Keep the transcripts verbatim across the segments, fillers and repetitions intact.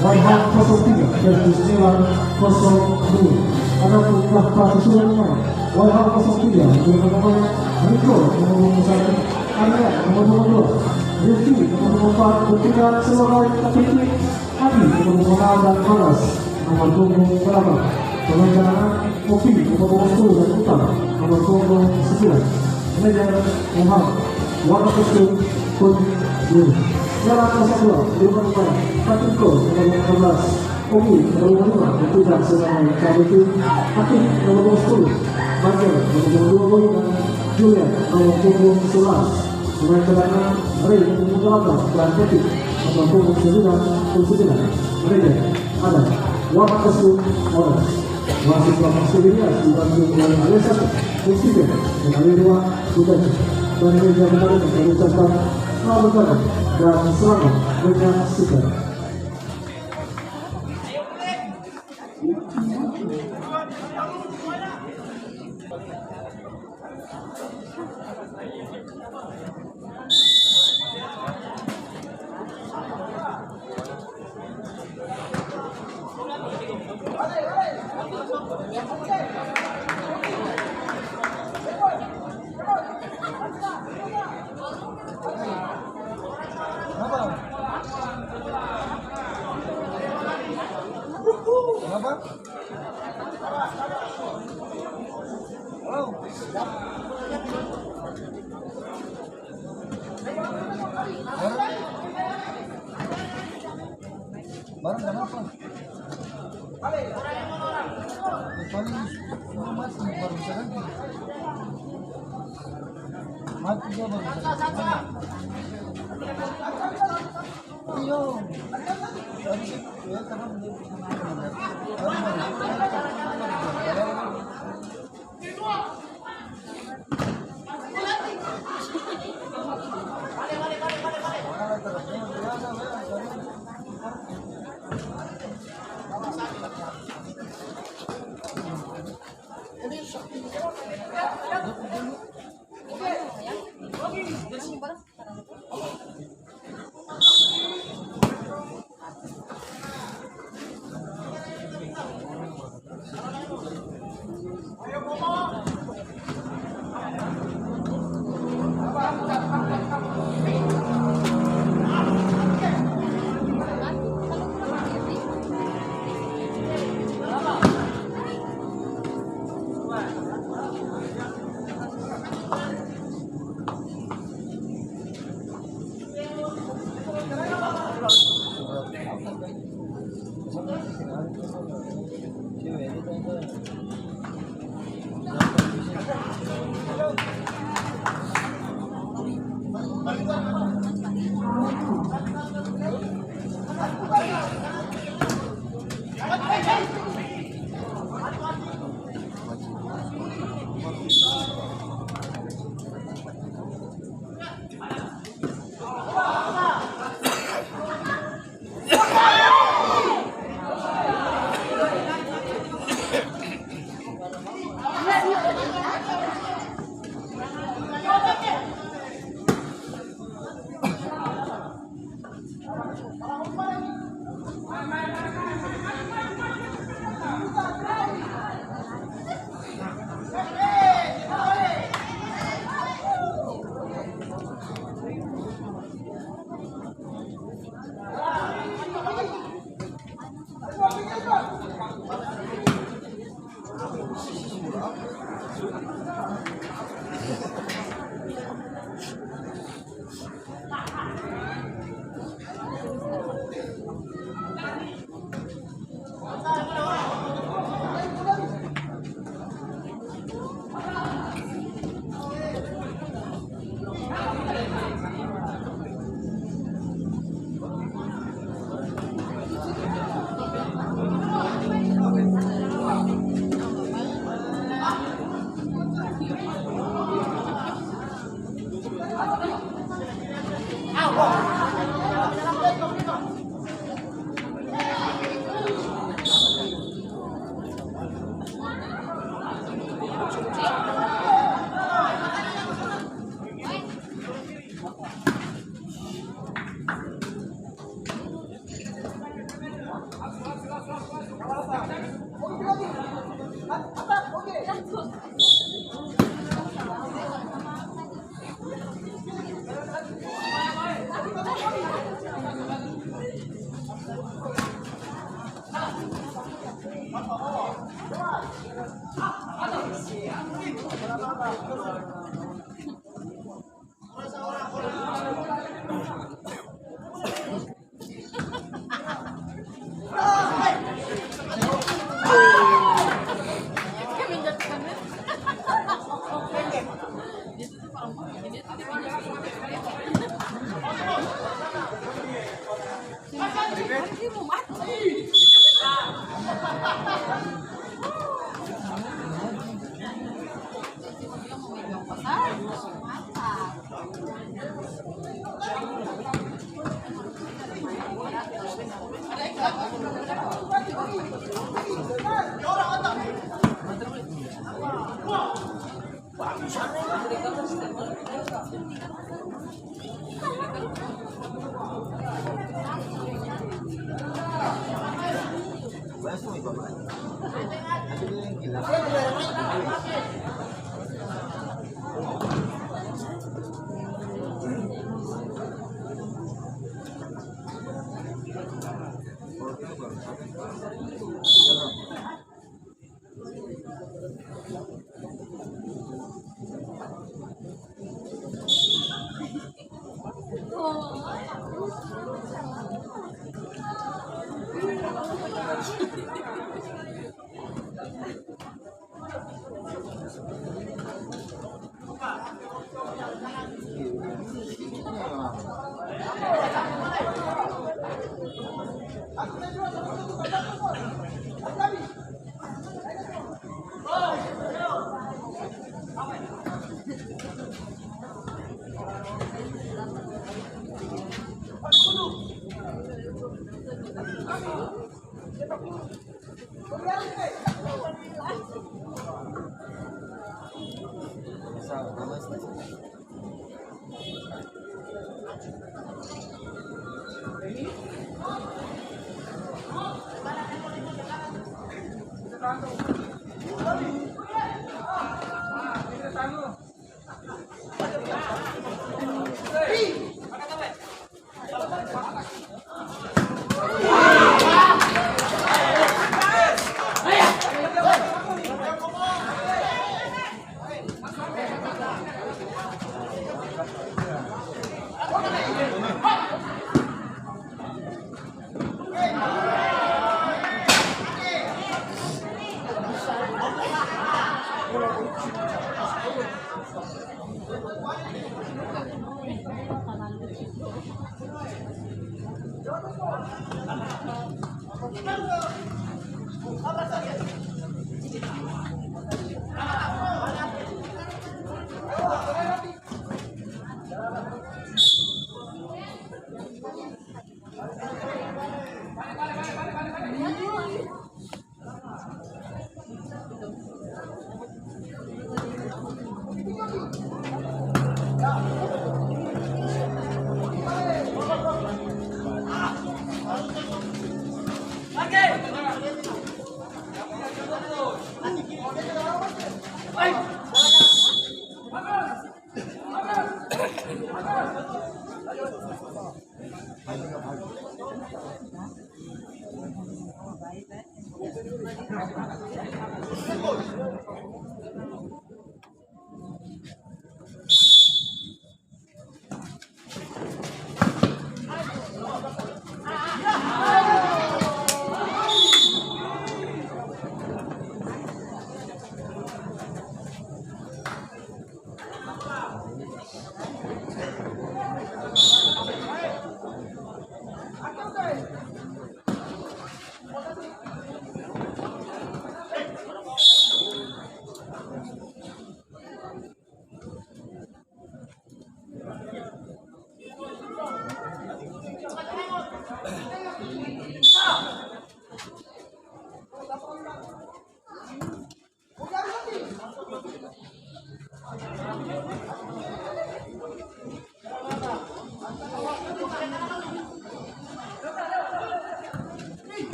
Waiha kosong tiga versus Cewar kosong dua. Adapun pelatih sudah mulai. Waiha kosong tiga, nomor pemain Rico, nomor punggung satu, Arya, nomor punggung dua, Rifki, nomor punggung empat, bertindak sebagai kapten, Adi, nomor punggung enam, dan Manas, nomor punggung delapan. Pemain cadangan, Opi, nomor punggung sepuluh, dan Utang, nomor punggung sembilan. Manajer, Muhammad, warna kostum, kuning, biru. Piala kosong dua, lima pemain, Patiko, nomor empat belas, Opi, nomor lima, Bertindak sebagai kapten, Atik, nomor sepuluh, Michael, nomor dua puluh, dan Julian, nomor punggung sebelas. Pemain cadangan, Ray, nomor delapan, dan Peti, nomor punggung sembilan puluh sembilan. Manajer, Adam, warna kostum, orange. Wasit, Bapak Suria, dibantu oleh Alisa, Mustika, dan Alirwa, Budaji. Dan meja kemarin mengucapkan selamat datang dan selamat menyaksikan. Kenapa? Barang, barang kenapa? Paling suruh mati, baru bisa ganti. Mati dia, baru bisa ganti. Iyo. Tadi sih, ya, karena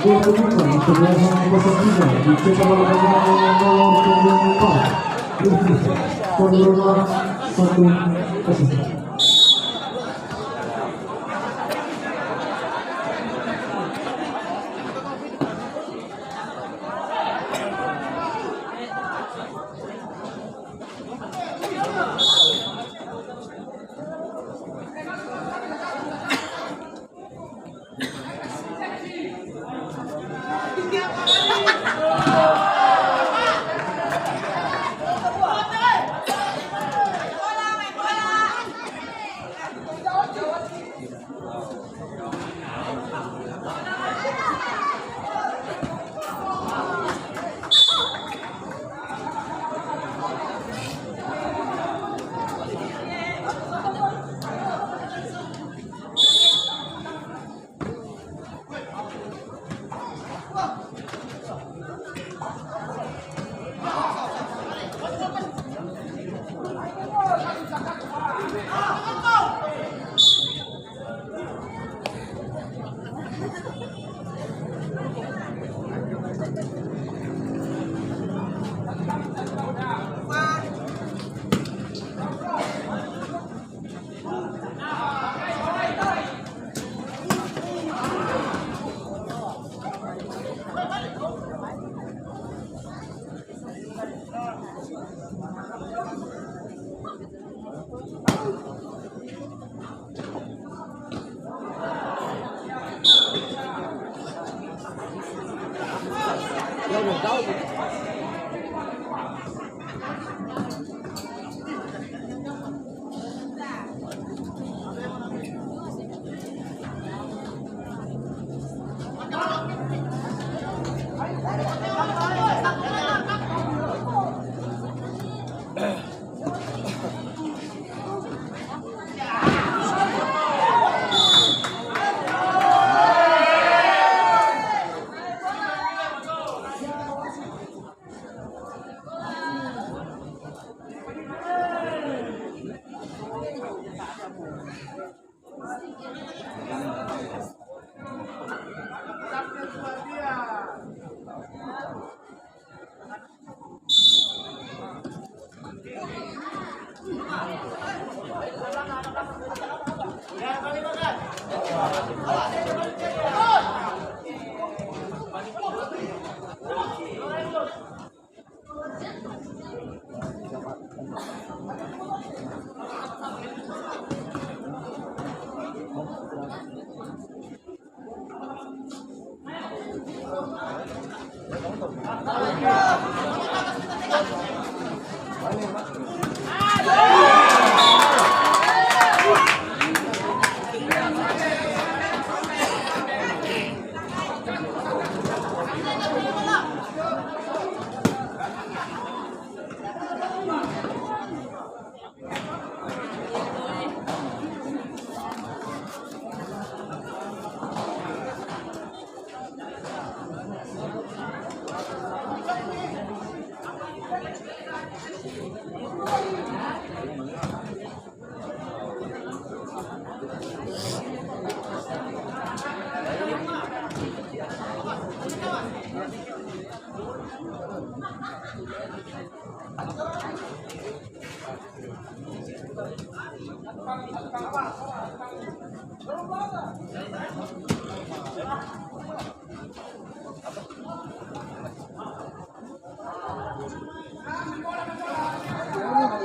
Pembuka, sebelas kosong tiga, dicetak oleh pemain nomor punggung empat, Rifki, skor satu kosong.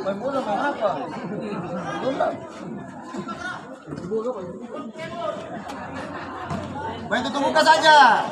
Main bola, main apa? Bola. Main tutup muka saja.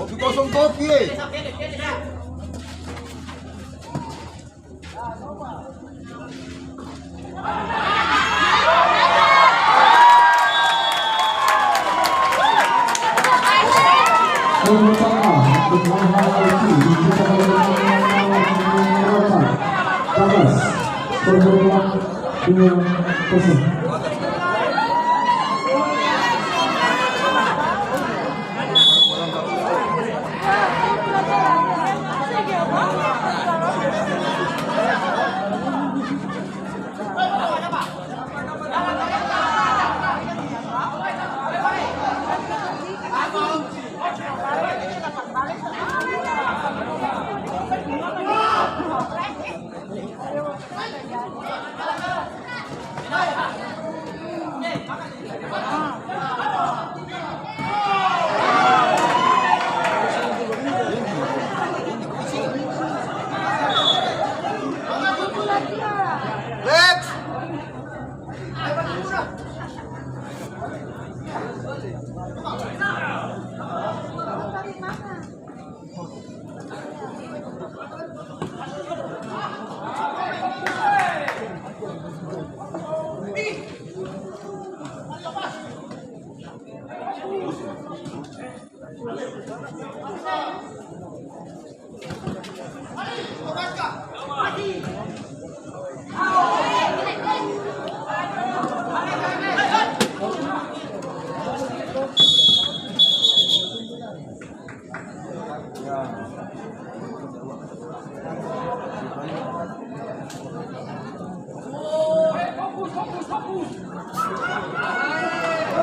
Kopi kosong kopi, eh.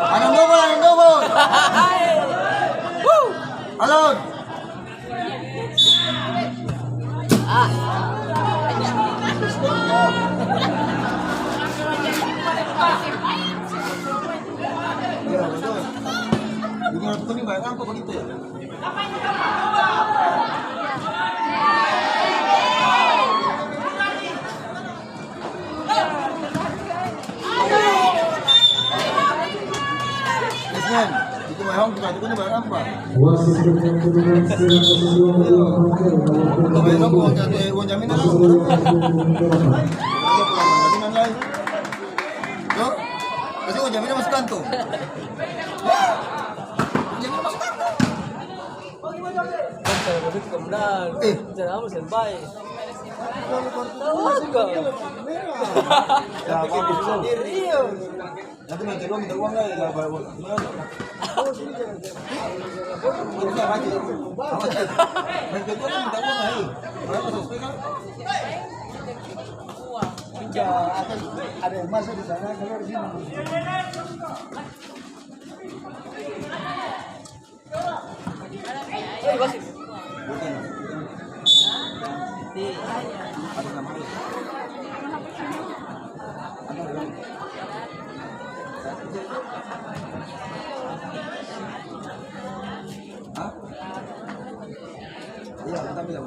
Anong dobol, anong dobol. Halo. Ah. Iya, betul. Bikin rambut kuning banyak kok begitu ya. Yes, man. Itu memang bukan, itu kan barang apa? Wasit bergantung dengan segala sesuatu yang pakai dalam pertandingan bola. Masuk ke dalam pertandingan bola. Yo, kasih uang jaminan masuk kantor. Jaminan masuk kantor. Kan cara begitu, Komandan. Eh. Cara apa, Senpai? Tahu juga. Ya, bikin sendiri. Iya. Nanti main kedua minta uang lai, lah, bayar uang. Gimana? Ini apa aja? Apa aja? Main kedua minta uang lai. Berapa seratus perak? Ada, ada yang masuk di sana, keluar di sini. Hah? Iya, kita bilang.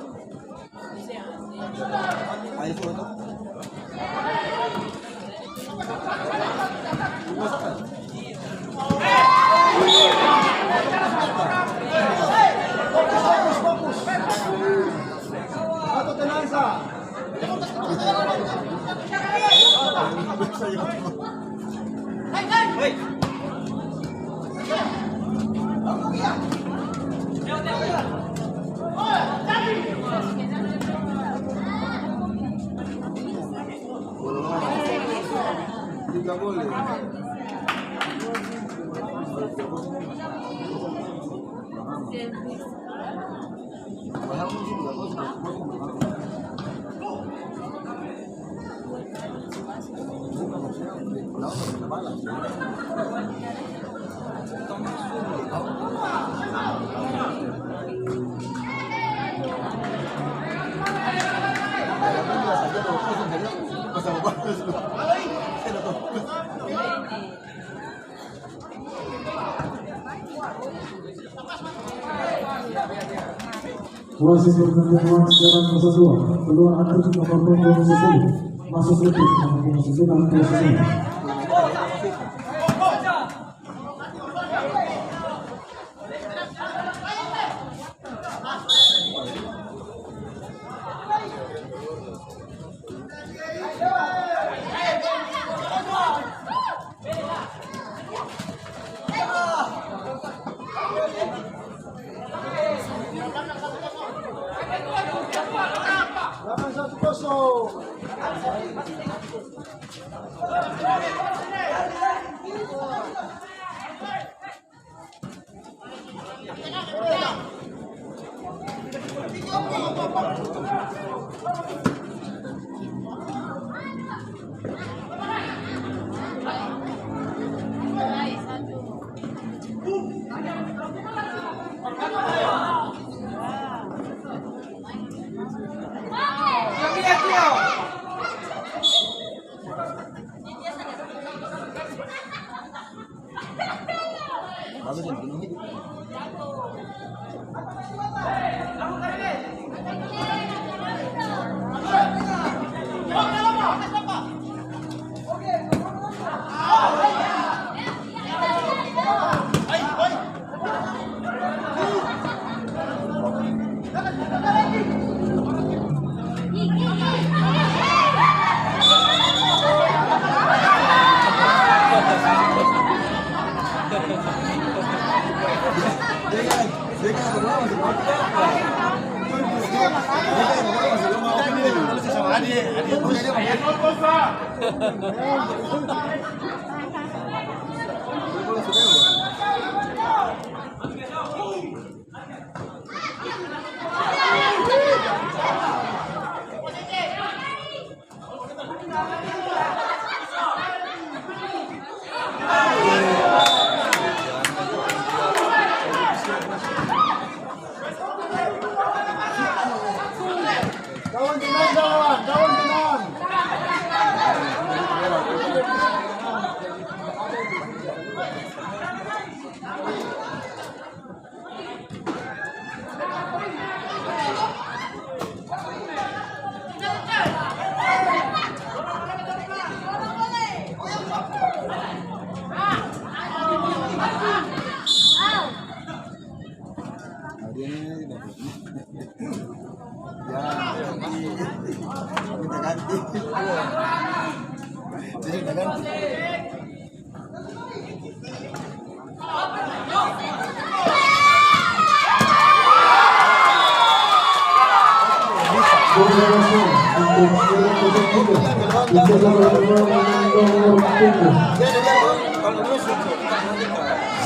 Wasit berganti wasit sekarang satu dua. Keluar aktif nomor punggung sepuluh. Masuk aktif nomor punggung sembilan puluh sembilan. Lapan satu kosong.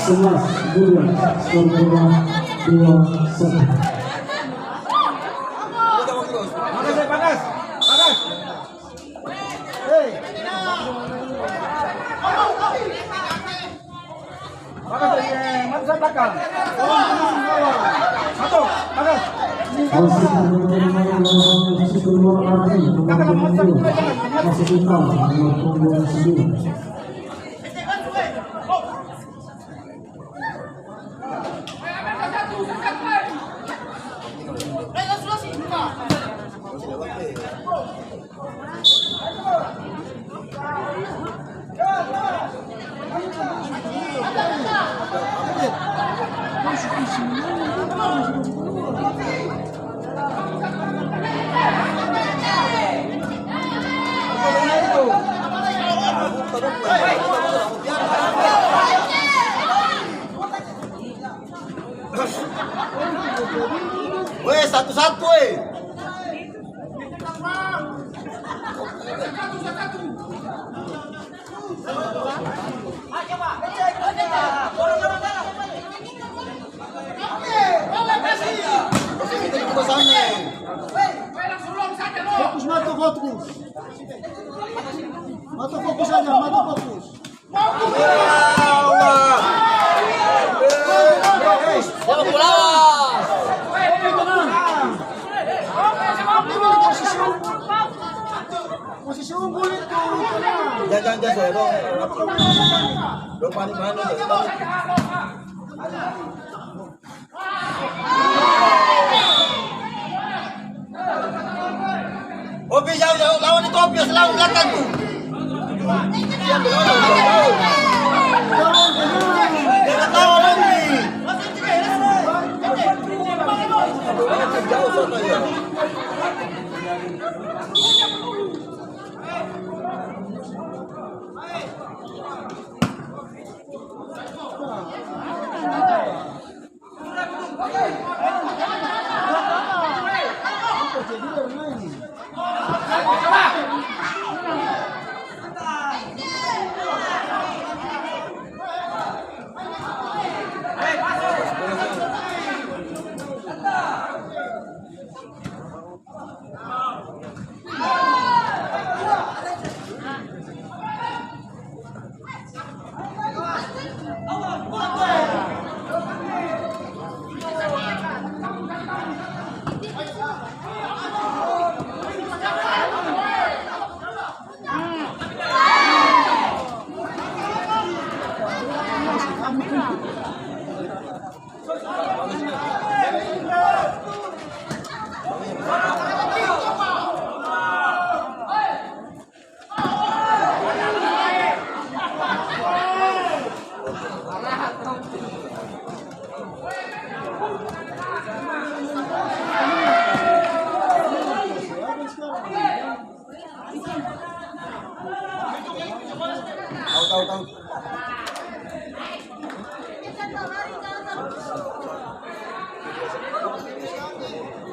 Sebelas, dua, skor berubah dua satu. Bagas, bagas, bagas. Hei. Bagas, eh, maju sa balakang. Satu, bagas. Masih belum terima, masih belum terima. Masih belum terima. Weh, satu-satu, eh. Fokus, Mato, fokus. Mato, fokus saja, Mato, fokus. Posisi unggul itu, tenang. Jangan, jangan, jangan, dong. Dong panik, panik, dong. Opi, jauh, jauh, lawan itu, Opi, lawan belakang tu. Jangan lawan, Opi. Jauh sana, ya.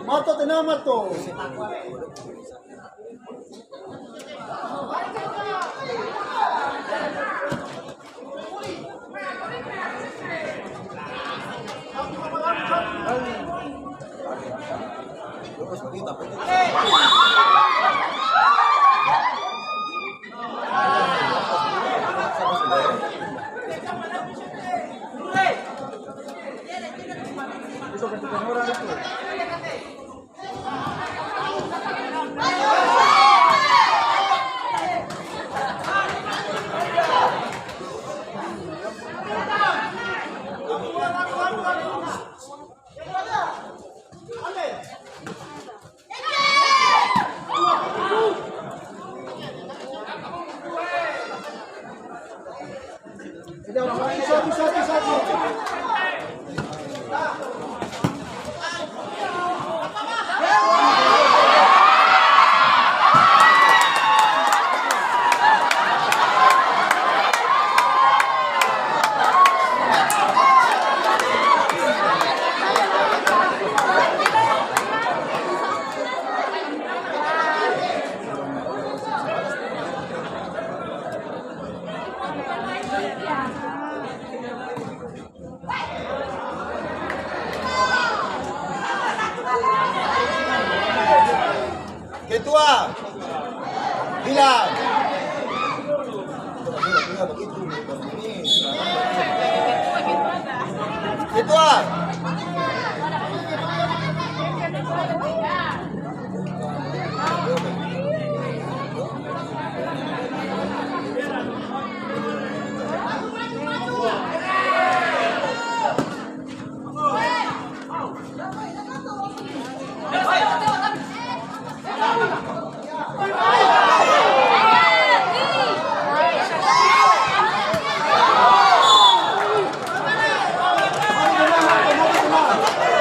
Mato, tenang, Mato. Itu ah.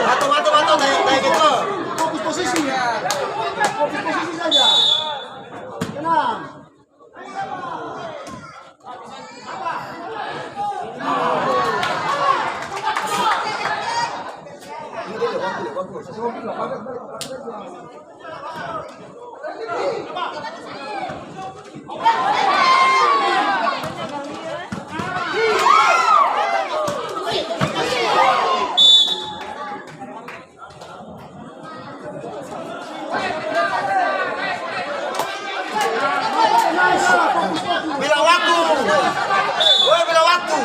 Bato, bato, bato, naik, naik itu. Fokus posisi. Fokus posisi saja. Tenang. Bela waktu. Woi, bela waktu.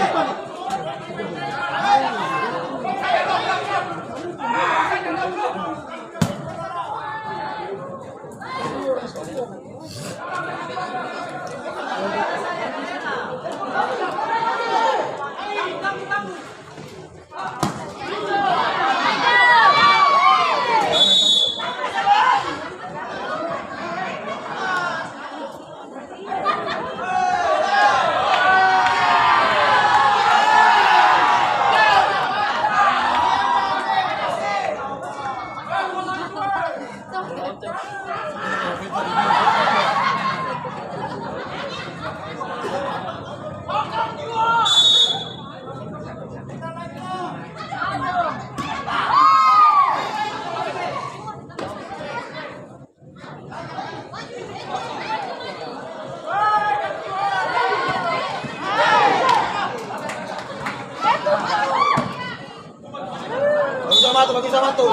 Bagus sama tu, bagus sama tu.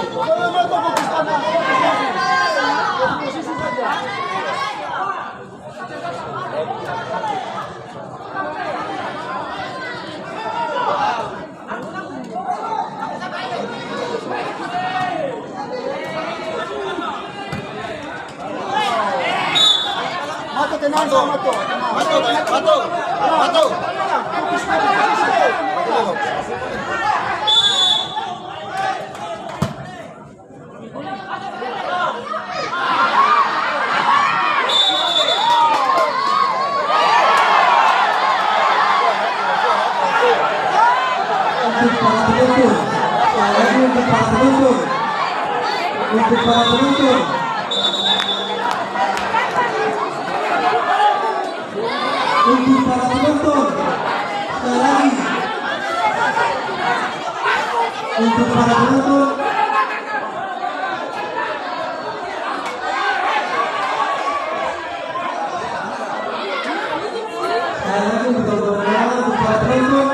Mato, tenang, Mato. Mato, Mato, Mato. Mato. Untuk para penonton, sekali lagi untuk para penonton, untuk para penonton, untuk para penonton, sekali lagi, untuk para penonton, Sekali lagi, untuk para penonton,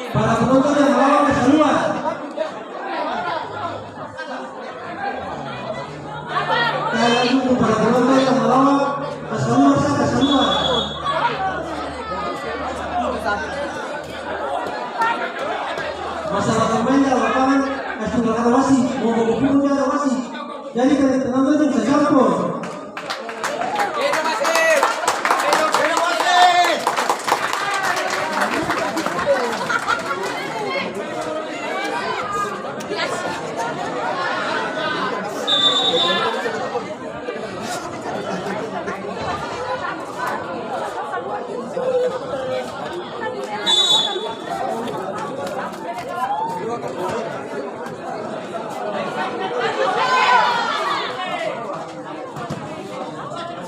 para penonton yang melawan, kas kaluar. Sekali lagi, untuk para penonton yang melawan, kas kaluar, sa, kas kaluar. Masalah pemain dalam lapangan, kas tinggal kata wasit, mo baku pukul dia ada wasit. Jadi, kalian tenang saja, bisa campur.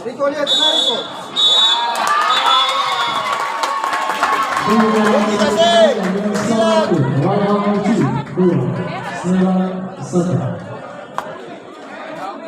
Riko, lia, tenang, Riko. Terima kasih. Silang. Dua, silang, satu.